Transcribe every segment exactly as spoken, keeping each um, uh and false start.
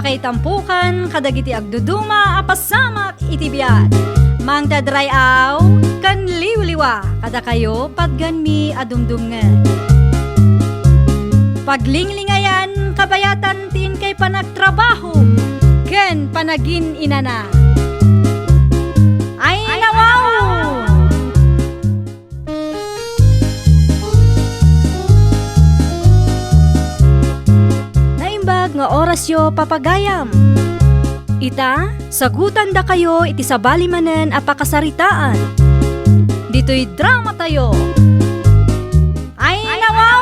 Pakaitampokan kadagiti agduduma a pasamak iti biag. Mangted ray-aw ken liwliwa kadakayo patganmi a dumdumngeg. Paglinglingayan kabayatan ti inkay panagtrabaho ken panagin-inana. Ay, nawaw! Naimbag nga orasyo, papagayam. Ita, sagutandakayo iti sabali manen a pakasaritaan. Ditoy dramatayo. Ay, nawaw!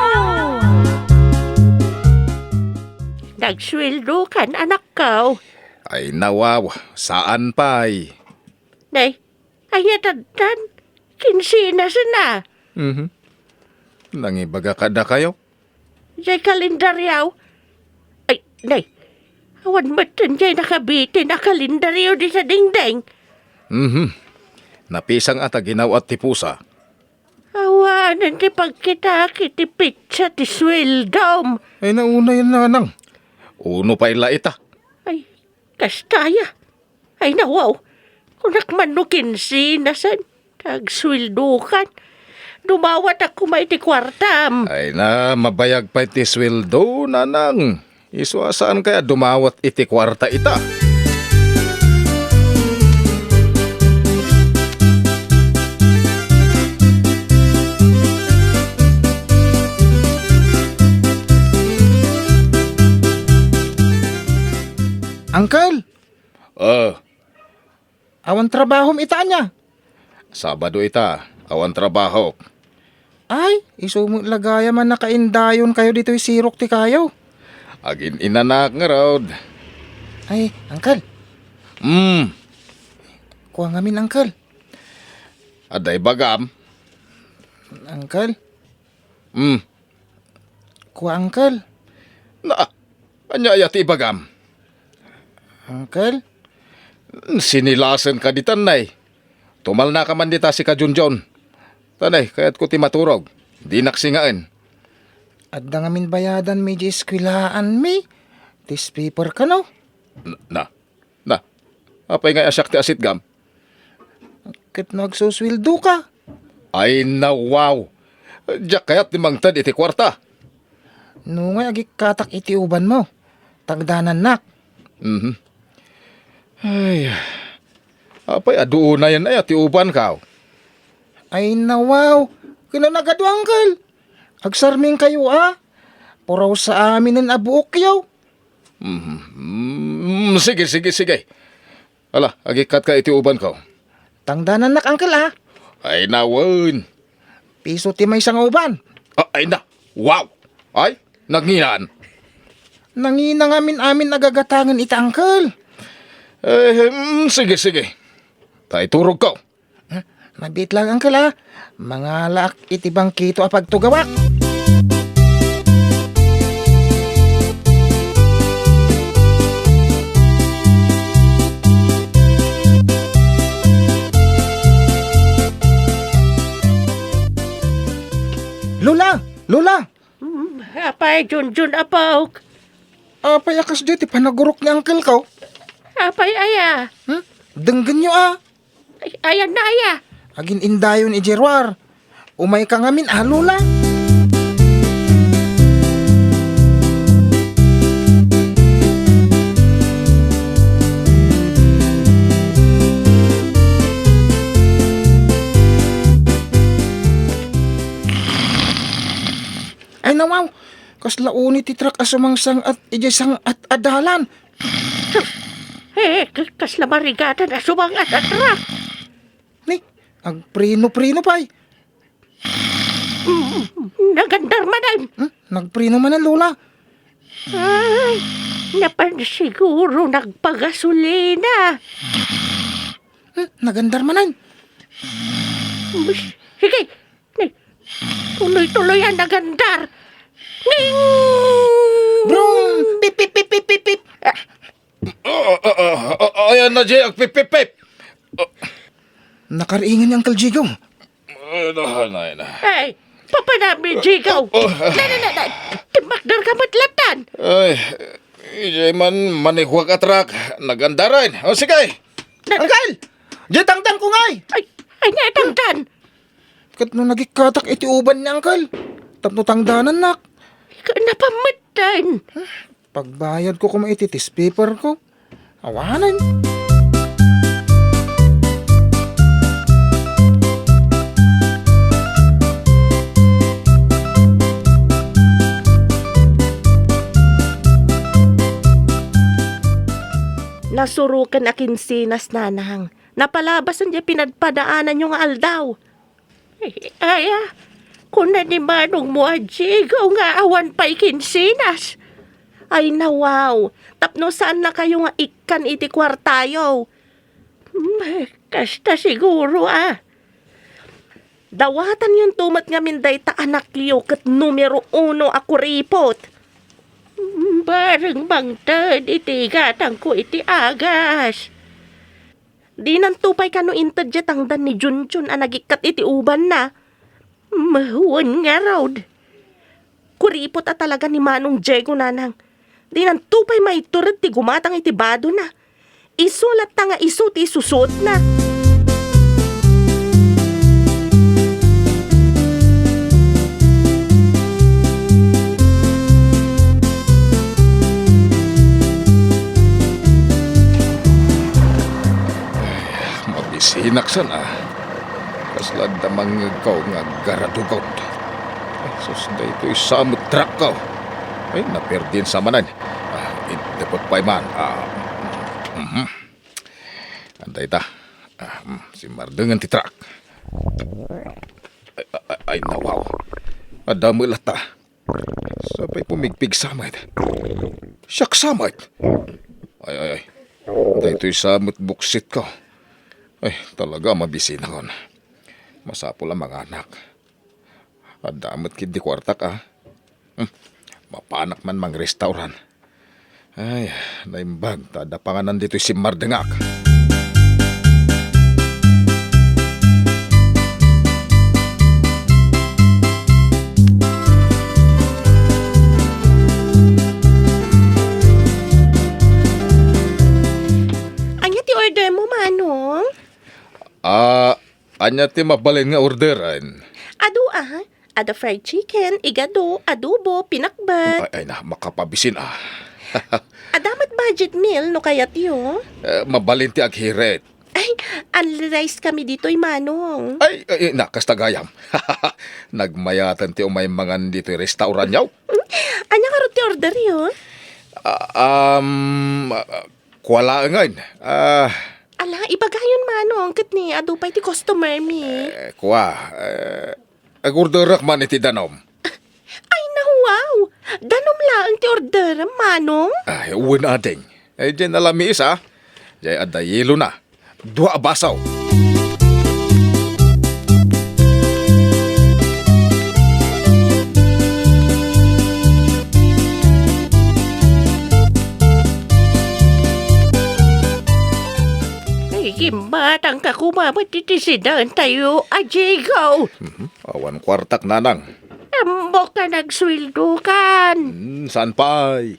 Nagsueldokan, anakko. Ay, nawaw, saan pay. Nay, Ay, addan, kinsenas a. Mhm. Nangibaga kadakayo? Jay kalendaryo. Ay, nay, awan metten jay nakabitin a kalendaryo di sa dingding. Mhm. Napisang a ta ginaw-at ti pusa. Awanen ti pagkitak iti petsa ti sueldom. Ay, naunay, nanang. Uno pay la ita. Ay, kasta aya. Ay, nawaw. Kunak man no kinsenas a. Agsueldokan. Dumawatak koma iti kuartam. Ay na, mabayag pay ti sueldo, nanang. Isu a saan kaya dumawat iti kuarta ita? Uncle! Ah, Awan trabahom ita ania? Sabado ita, awan trabahok. Ay, isu met la gayam a nakaindayonkayo ditoy sirok ti kayo. Agin-inanak ngarud. Ay, uncle. Mm. Kua ngamin, uncle. Adda ibagam? Uncle? Mm. Kua, uncle. Na, ania aya ti ibagam? Uncle? Sinilasen ka ditan, nay. Tumalna ka man dita, sika Junjun. Ta, nay, kayatko ti maturog. Dinak singaen. Adda ngamin bayadanmi di eskwelaanmi. Ti speaker kano? Na, na, Na, apay ngay a siak ti asitgam? Ket no agsusueldo ka? Ay, nawaw! Diak kayat ti mangted iti kuarta. No ngay agikkatak iti ubanmo, tagdanannak. Mhm. Ay, apay a duunayen aya ti ubankaw? Ay, nawaw! Ken no nagadu, uncle? Agsarmingkayo a? Puraw sa aminen a buokyo. Mhm. Mm, sige, sige, sige. Ala, agikkatka iti ubanko. Tangdanannak, uncle, a? Ay, nawen. Piso ti maysa nga uban. A-, ay na. Wow! Ay, nanginaan. Nangina ngamin amin a gagatangen ita, uncle. Eh, mm, sige, sige. Ta iturogko. Hmm, mabiit lang, uncle, a. Mangalaak iti bangkito a pagtugawak. Lola! Lola! Mm, apay, Junjun, apok? Apay a kasdiay ti panagurok ni uncle ko? Apay aya? Hmm? Denggenyo a. Ay, ayan na aya. Agin-indayon idiay ruar. Umayka ngamin a, Lola. Ay, nawaw. Kasla uni ti truck a sumangsang-at idiay sang-at a dalan. Eh, ka-, kasla marigatan a sumangat a truck. Ni, agpreno-preno pay. Mm, nagandar manen. Hmm? Nagpreno manen, Lola. Ay, napan siguro nagpagasolina. Hmm? Nagandar manen. Sige, Ni, tuloy-tuloy a nagandar. Ning! Brum! Pip, pip, pip, pip, pip, pip. Ah. Ah, ah, ah, ah, ah, ayan na, Jay, agpipipip. Ah. Nakariingan ni Uncle Jigo. Ay, na, na, na. Ay, papanami, Jigo. Oh, oh. Na, na, na, na. Timakder ka met latan. Ay, Idiay man manihuak a truck, nagandarain. O, sige. Na- Uncle! Diay tangdanko ngay! Ay, ay, na tangdan. Ket no nagikkatak iti uban ni Uncle, tapno tangdanannak. Ika, napammetten. Pagbayadko koma iti tissue paperko. Awanen. Nasuroken a kinsenas, Nanang. Napalabasen diay pinadpadaananyo nga aldaw. Ay, ay, ah. Kuna ni manongmo a Diego nga awan pay kinsenas. Ay, nawaw. Tapno saannakayo nga ikkan iti kuartayo. Hmm, kasta siguro, ah. Dawatanyonto met ngamin dayta anakyo ket numero uno a kuripot. Bareng mangted iti gatangko iti agas. Dinanto pay kano inted diay tangdan ni Junjun a nagikkat iti ubanna. Mawen ngarud. Kuripot a talaga ni Manong Diego, Nanang. Dinanto pay maitured ti gumatang iti badona. Isu latta nga isu ti isusuotna. Ay, mabisinak sana. Kasla adda mangngegko nga aggaradugod. Ay, sus, daytoy sa met truckko. Ay, naperdin sa manen. Ah, idepot pay man. Ah, mhm. Anta ita. Ah, mm, simmardengen ti truck. Ay, ay, ay, nawaw. Adda met latta. Sapay pumigpig sa met. Siak sa met. Ay, ay, ay. Daytoy sa met buksitko. Ay, talaga, mabisinakon. Masapul a manganak. Adda met ketdi kuartak, a. Hmm, mapanak man mangrestauran. Ay, naimbag ta adda panganan ditoy simmardengak. Ania ti order mo, Manong? Ah, ania ti mabalin nga orderen? Adu, ah. Ada fried chicken, igado, adobo, pinakbet. Ay, ay na, makapabisin, ah. Ada met budget meal no kayatyo. Eh, mabalin ti aghirit. Ay, unli rice kami ditoy, Manong. Ay, ay, na, kasta gayam. Nagmayaten ti umay mangan ditoy restaurantyo. Ania ngarud ti orderyo? Ah, um, ah, kua laengen. Ah. Ala, ibagayon, Manong, ket ni adu pay ti customer mi. Eh, kua, eh, Agorderak man iti danum. Ay, nawaw! Danum laeng ti orderem, Manong? Ay, wen, ading. Ay, diay nalamiis, a. Diay adda yelona. Dua a baso. Ay, gimmatangka koma met iti sidaentayo a Diego. Mhm. Awan kuartak, Nanang. Ammok a nagsueldokan. Hmm, saan pay?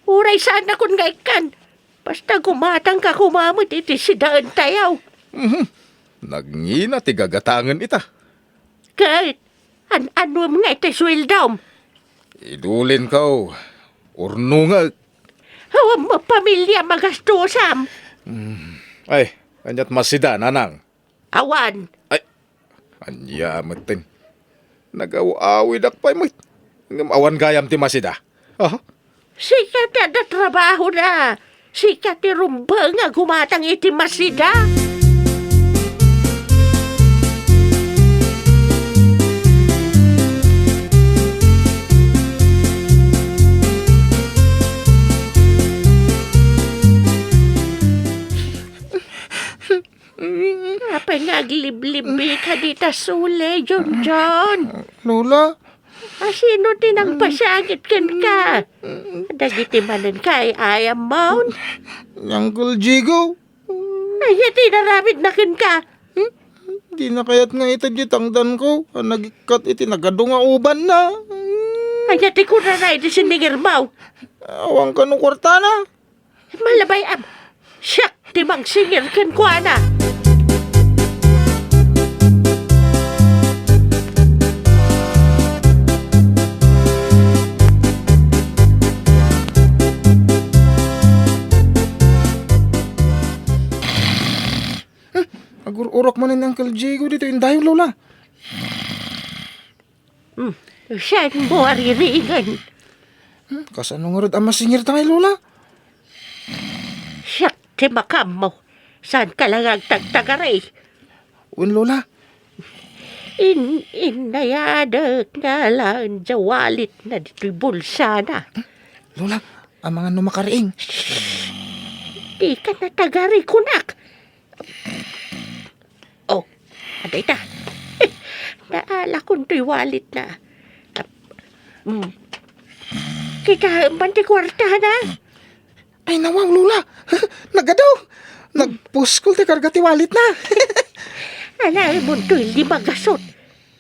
Uray saannakon nga ikkan. Basta gumatangka koma met iti sidaentayo. Mhm. Nagngina ti gagatangen ita. Ket, an-anuem nga iti sueldom? Idulinko, urnongek. Awan mo pamilia a magastusam. Hmm. Ay, aniat masida, Nanang? Awan. Ay, ania metten? Nagaw-awidak pay met. Ngem awan gayam ti masida. Aha. Sika ti adda trabahona. Sika ti rumbeng a gumatang iti masida. Apay nga agliblibbi ka dita sule, Junjun? Lola? A, sino ti nangpasangit kenka? Dagiti manen ka ay ayam mon? Ni Uncle Jigo. Aya ti inaramidna kenka? Hmm? Dina kayat nga ited ti tangdanko a nagikkat iti nagadu nga ubanna. Ania ti kunana iti siningirmo? Awan kano kuartana. Malabay am. Siak ti mangsingir kenkuana. Hmm, agur-urak manen ni Uncle Diego ditoy indayo, Lola. Hmm, saan mo aririingan? Hmm, kasano ngarud a masingirta ngay, Lola? Siak ti makaammo. Saanka la nga agtagtagari? Wen, Lola. In-, innayadek nga alaen diay walletna ditoy bulsana. Lola, amangan no makariing. Dika natagari, kunak. Oh, adda ita. Naalakon toy walletna. Hmm. Kitaem man ti kuartana. Ay, nawaw, Lola. Nagadaw. Nagpuskol ti karga ti walletna. Alaemon toy lima gasut.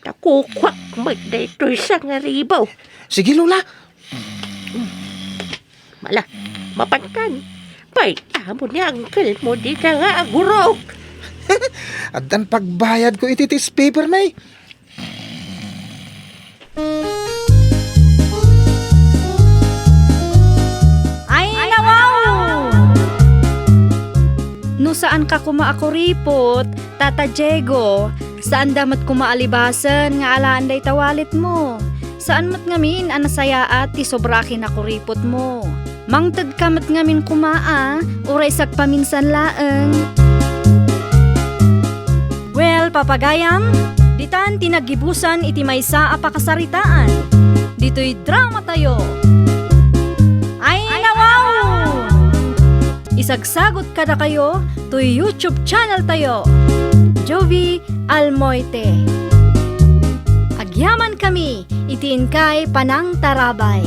Nakukuak met daytoy sangaribu. Sige, Lola. Mala, mapankan. Pay, amo ni uncle mo dita nga agurok. Addan pagbayadko iti tissue paper, nay. Ay, nawaw! No saanka koma a kuripot, Tata Diego, saanda met koma a libasen nga alaen dayta walletmo. Saan met ngamin a nasayaat ti sobra a kinakuripotmo. Mangtedka met ngamin koma a, uray sagpaminsan laeng. Well, papagayam, ditan ti naggibusan iti maysa a pakasaritaan. Ditoy dramatayo. Ay, nawaw! Isagsagot kadakayo toy YouTube channel tayo, Jovie Almoite. Agyaman kami iti inkay panangtarabay.